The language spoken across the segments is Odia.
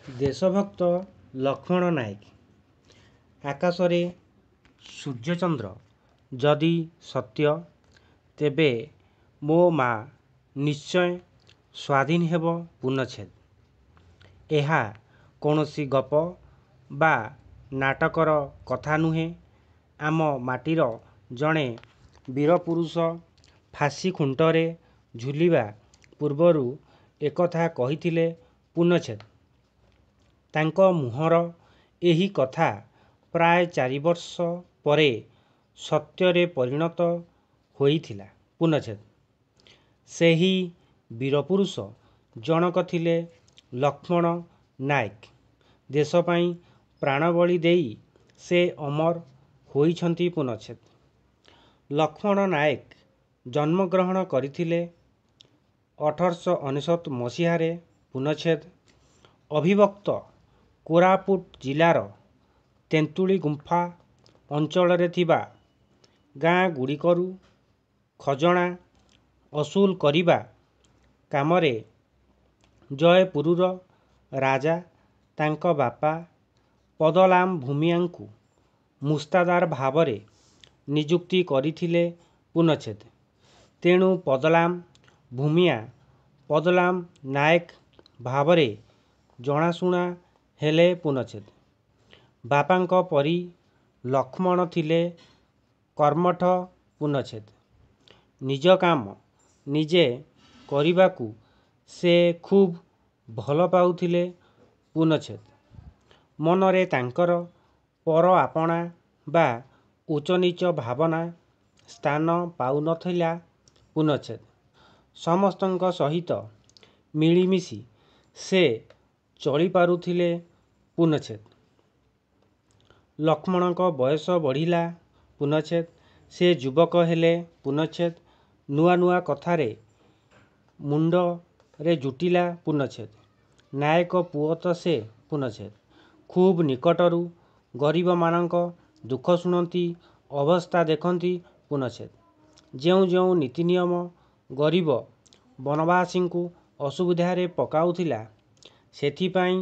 ଦେଶଭକ୍ତ ଲକ୍ଷ୍ମଣ ନାଏକ। ଆକାଶରେ ସୂର୍ଯ୍ୟଚନ୍ଦ୍ର ଯଦି ସତ୍ୟ, ତେବେ ମୋ ମା ନିଶ୍ଚୟ ସ୍ୱାଧୀନ ହେବ ପୂର୍ଣ୍ଣଚ୍ଛେଦ। ଏହା କୌଣସି ଗପ ବା ନାଟକର କଥା ନୁହେଁ। ଆମ ମାଟିର ଜଣେ ବୀରପୁରୁଷ ଫାଶୀଖୁଣ୍ଟରେ ଝୁଲିବା ପୂର୍ବରୁ ଏକଥା କହିଥିଲେ ପୂର୍ଣ୍ଣଚ୍ଛେଦ। ତାଙ୍କ ମୁହଁର ଏହି କଥା ପ୍ରାୟ 4 ବର୍ଷ ପରେ ସତ୍ୟରେ ପରିଣତ ହୋଇଥିଲା ପୂର୍ଣ୍ଣଚ୍ଛେଦ। ସେହି ବୀରପୁରୁଷ ଜଣକ ଥିଲେ ଲକ୍ଷ୍ମଣ ନାଏକ। ଦେଶପାଇଁ ପ୍ରାଣବଳି ଦେଇ ସେ ଅମର ହୋଇଛନ୍ତି ପୂର୍ଣ୍ଣଚ୍ଛେଦ। ଲକ୍ଷ୍ମଣ ନାଏକ ଜନ୍ମଗ୍ରହଣ କରିଥିଲେ 1899 ମସିହାରେ ପୂର୍ଣ୍ଣଚ୍ଛେଦ। ଅବିଭକ୍ତ କୋରାପୁଟ ଜିଲ୍ଲାର ତେନ୍ତୁଳିଗୁମ୍ଫା ଅଞ୍ଚଳରେ ଥିବା ଗାଁଗୁଡ଼ିକରୁ ଖଜଣା ଅସୁଲ କରିବା କାମରେ ଜୟପୁରର ରାଜା ତାଙ୍କ ବାପା ପଦଲାମ ଭୂମିଆଁଙ୍କୁ ମୁସ୍ତାଦାର ଭାବରେ ନିଯୁକ୍ତି କରିଥିଲେ ପୂର୍ଣ୍ଣଚ୍ଛେଦ। ତେଣୁ ପଦଲାମ ଭୂମିଆଁ ପଦଲାମ ନାଏକ ଭାବରେ ଜଣାଶୁଣା ହେଲେ ପୂର୍ଣ୍ଣଚ୍ଛେଦ। ବାପାଙ୍କ ପରି ଲକ୍ଷ୍ମଣ ଥିଲେ କର୍ମଠ ପୂର୍ଣ୍ଣଚ୍ଛେଦ। ନିଜ କାମ ନିଜେ କରିବାକୁ ସେ ଖୁବ୍ ଭଲ ପାଉଥିଲେ ପୂର୍ଣ୍ଣଚ୍ଛେଦ। ମନରେ ତାଙ୍କର ପର-ଆପଣା ବା ଉଚ୍ଚନୀଚ ଭାବନା ସ୍ଥାନ ପାଉନଥିଲା ପୂର୍ଣ୍ଣଚ୍ଛେଦ। ସମସ୍ତଙ୍କ ସହିତ ମିଳିମିଶି ସେ ଚଳିପାରୁଥିଲେ ପୂର୍ଣ୍ଣଚ୍ଛେଦ। ଲକ୍ଷ୍ମଣଙ୍କ ବୟସ ବଢ଼ିଲା ପୂର୍ଣ୍ଣଚ୍ଛେଦ। ସେ ଯୁବକ ହେଲେ ପୂର୍ଣ୍ଣଚ୍ଛେଦ। ନୂଆ ନୂଆ କଥା ମୁଣ୍ଡରେ ଜୁଟିଲା ପୂର୍ଣ୍ଣଚ୍ଛେଦ। ନାଏକ ପୁଅ ତ ସେ ପୂର୍ଣ୍ଣଚ୍ଛେଦ। ଖୁବ୍ ନିକଟରୁ ଗରିବମାନଙ୍କ ଦୁଃଖ ଶୁଣନ୍ତି, ଅବସ୍ଥା ଦେଖନ୍ତି ପୂର୍ଣ୍ଣଚ୍ଛେଦ। ଯେଉଁ ଯେଉଁ ନୀତିନିୟମ ଗରିବ ବନବାସୀଙ୍କୁ ଅସୁବିଧାରେ ପକାଉଥିଲା, ସେଥିପାଇଁ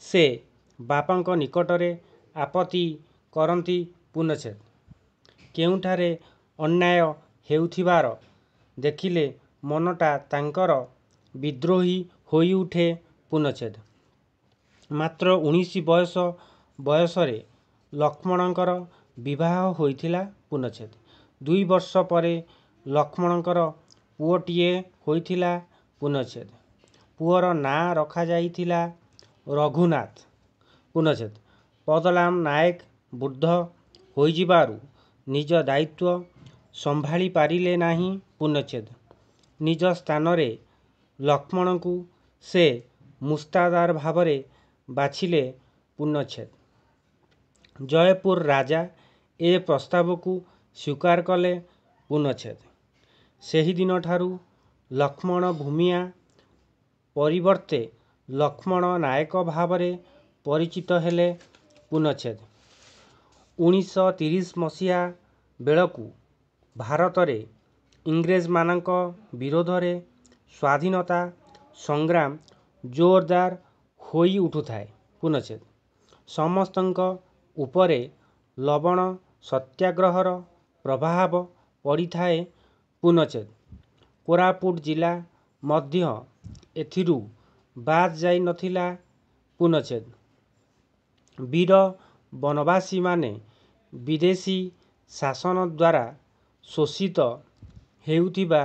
ସେ ବାପାଙ୍କ ନିକଟରେ ଆପତ୍ତି କରନ୍ତି ପୂର୍ଣ୍ଣଚ୍ଛେଦ। କେଉଁଠାରେ ଅନ୍ୟାୟ ହେଉଥିବାର ଦେଖିଲେ ମନଟା ତାଙ୍କର ବିଦ୍ରୋହୀ ହୋଇଉଠେ ପୂର୍ଣ୍ଣଚ୍ଛେଦ। ମାତ୍ର 19 ବର୍ଷ ବୟସରେ ଲକ୍ଷ୍ମଣଙ୍କର ବିବାହ ହୋଇଥିଲା ପୂର୍ଣ୍ଣଚ୍ଛେଦ। 2 ବର୍ଷ ପରେ ଲକ୍ଷ୍ମଣଙ୍କର ପୁଅଟିଏ ହୋଇଥିଲା ପୂର୍ଣ୍ଣଚ୍ଛେଦ। ପୁଅର ନାଁ ରଖାଯାଇଥିଲା ରଘୁନାଥ ପୂର୍ଣ୍ଣଚ୍ଛେଦ। ପଦଲାମ ନାଏକ ବୃଦ୍ଧ ହୋଇଯିବାରୁ ନିଜ ଦାୟିତ୍ୱ ସମ୍ଭାଳି ପାରିଲେ ନାହିଁ ପୂର୍ଣ୍ଣଚ୍ଛେଦ। ନିଜ ସ୍ଥାନରେ ଲକ୍ଷ୍ମଣଙ୍କୁ ସେ ମୁସ୍ତାଦାର ଭାବରେ ବାଛିଲେ ପୂର୍ଣ୍ଣଚ୍ଛେଦ। ଜୟପୁର ରାଜା ଏ ପ୍ରସ୍ତାବକୁ ସ୍ୱୀକାର କଲେ ପୂର୍ଣ୍ଣଚ୍ଛେଦ। ସେହିଦିନଠାରୁ ଲକ୍ଷ୍ମଣ ଭୂମିଆଁ ପରିବର୍ତ୍ତେ ଲକ୍ଷ୍ମଣ ନାଏକ ଭାବରେ ପରିଚିତ ହେଲେ ପୂର୍ଣ୍ଣଚ୍ଛେଦ। 1930 ମସିହା ବେଳକୁ ଭାରତରେ ଇଂରେଜମାନଙ୍କ ବିରୋଧରେ ସ୍ୱାଧୀନତା ସଂଗ୍ରାମ ଜୋରଦାର ହୋଇଉଠୁଥାଏ ପୂର୍ଣ୍ଣଚ୍ଛେଦ। ସମସ୍ତଙ୍କ ଉପରେ ଲବଣ ସତ୍ୟାଗ୍ରହର ପ୍ରଭାବ ପଡ଼ିଥାଏ ପୂର୍ଣ୍ଣଚ୍ଛେଦ। କୋରାପୁଟ ଜିଲ୍ଲା ମଧ୍ୟ ଏଥିରୁ ବାଦ୍ ଯାଇ ନଥିଲା ପୂର୍ଣ୍ଣଚ୍ଛେଦ। ବୀର ବନବାସୀମାନେ ବିଦେଶୀ ଶାସନଦ୍ୱାରା ଶୋଷିତ ହେଉଥିବା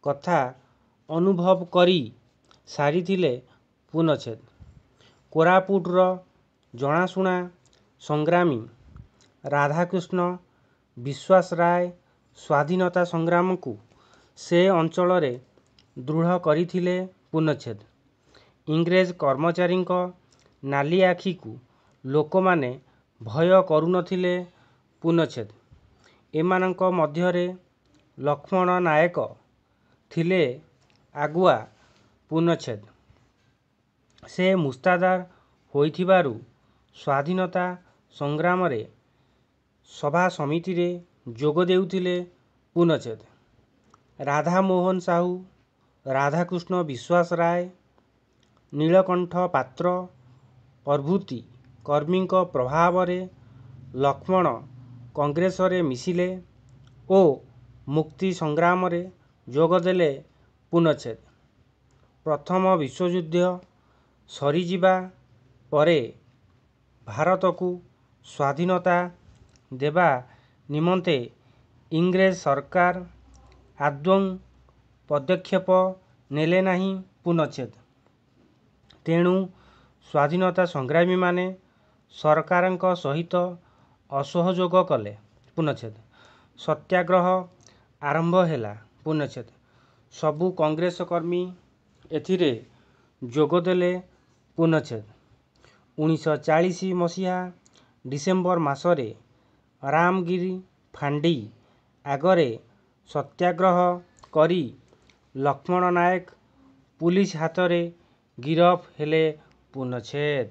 କଥା ଅନୁଭବ କରି ସାରିଥିଲେ ପୂର୍ଣ୍ଣଚ୍ଛେଦ। କୋରାପୁଟର ଜଣାଶୁଣା ସଂଗ୍ରାମୀ ରାଧାକୃଷ୍ଣ ବିଶ୍ୱାସରାୟ ସ୍ୱାଧୀନତା ସଂଗ୍ରାମକୁ ସେ ଅଞ୍ଚଳରେ ଦୃଢ଼ କରିଥିଲେ ପୂର୍ଣ୍ଣଚ୍ଛେଦ। ଇଂରେଜ କର୍ମଚାରୀଙ୍କ ନାଲିଆଖିକୁ ଲୋକମାନେ ଭୟ କରୁନଥିଲେ ପୂର୍ଣ୍ଣଚ୍ଛେଦ। ଏମାନଙ୍କ ମଧ୍ୟରେ ଲକ୍ଷ୍ମଣ ନାଏକ ଥିଲେ ଆଗୁଆ ପୂର୍ଣ୍ଣଚ୍ଛେଦ। ସେ ମୁସ୍ତାଦାର ହୋଇଥିବାରୁ ସ୍ୱାଧୀନତା ସଂଗ୍ରାମରେ ସଭାସମିତିରେ ଯୋଗ ଦେଉଥିଲେ ପୂର୍ଣ୍ଣଚ୍ଛେଦ। ରାଧାମୋହନ ସାହୁ, ରାଧାକୃଷ୍ଣ ବିଶ୍ୱାସରାୟ, ନୀଳକଣ୍ଠ ପାତ୍ର ପ୍ରଭୃତି କର୍ମୀଙ୍କ ପ୍ରଭାବରେ ଲକ୍ଷ୍ମଣ କଂଗ୍ରେସରେ ମିଶିଲେ ଓ ମୁକ୍ତି ସଂଗ୍ରାମରେ ଯୋଗଦେଲେ। ପୂର୍ଣ୍ଣଚ୍ଛେଦ ପ୍ରଥମ ବିଶ୍ୱଯୁଦ୍ଧ ସରିଯିବା ପରେ ଭାରତକୁ ସ୍ୱାଧୀନତା ଦେବା ନିମନ୍ତେ ଇଂରେଜ ସରକାର ଆଦୌ ପଦକ୍ଷେପ ନେଲେ ନାହିଁ। ପୂର୍ଣ୍ଣଚ୍ଛେଦ ତେଣୁ ସ୍ୱାଧୀନତା ସଂଗ୍ରାମୀମାନେ ସରକାରଙ୍କ ସହିତ ଅସହଯୋଗ କଲେ। ପୂର୍ଣ୍ଣଚ୍ଛେଦ ସତ୍ୟାଗ୍ରହ ଆରମ୍ଭ ହେଲା। ପୂର୍ଣ୍ଣଚ୍ଛେଦ ସବୁ କଂଗ୍ରେସ କର୍ମୀ ଏଥିରେ ଯୋଗଦେଲେ। ପୂର୍ଣ୍ଣଚ୍ଛେଦ 1940 ମସିହା ଡିସେମ୍ବର ମାସରେ ରାମଗିରି ଫାଣ୍ଡି ଆଗରେ ସତ୍ୟାଗ୍ରହ କରି ଲକ୍ଷ୍ମଣ ନାୟକ ପୁଲିସ ହାତରେ ଗିରଫ ହେଲେ। ପୂର୍ଣ୍ଣଚ୍ଛେଦ